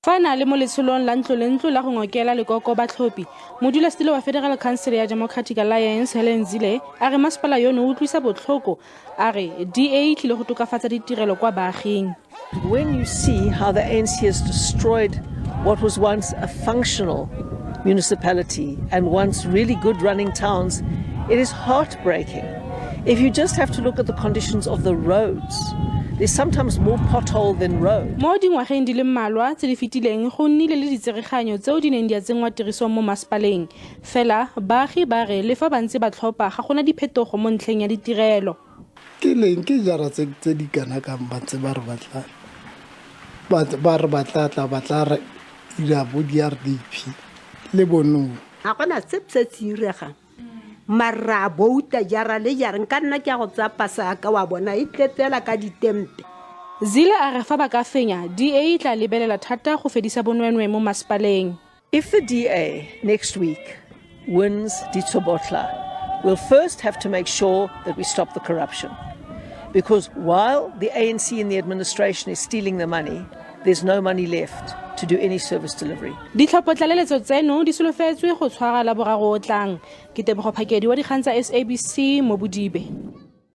Fa a ne a le mo letsholong la ntlo le ntlo la go ngokela lekoko batlhophi, modulasetilo wa Federal Council ya Democratic Alliance Helen Zille a re masepala yono o utlwisa botlhoko, a re DA e tlile go tokafatsa ditirelo kwa baaging. When you see how the ANC has destroyed what was once a functional municipality and once really good running towns, it is heartbreaking. If you just have to look at the conditions of the roads, there's sometimes more pothole than road. Mo dingwageng di le mmalwa tse di fetileng go nnile le ditsereganyo tseo di neng di a tsenngwa tirisong mo masepaleng. Fela baagi ba re le fa ba ntse ba tlhopha ga gona diphetogo mo ntlheng ya ditirelo. Ke leng ke jara tse di kana kang ba ntse ba re batla ba re batla tla ba tla re ira bo di-RDP le bonong. Ga gona sepe se se iregang mare ra bouta jara le jara, nka nna ke a go tsaya pasa ya ka wa bona e tletse fela ka ditempe. Zille a re fa ba ka fenya, DA e tla lebelela thata go fedisa bonweenwee mo masepaleng. If the DA next week wins Ditsobotla, we'll first have to make sure that we stop the corruption. Because while the ANC in the administration is stealing the money, there's no money left to do any service delivery. Ditlhophotlaleletso tseno di solofetswe go tshwara la boraro o tlang. Ke Tebogo Phakedi wa dikgang tsa SABC mo Bodibe.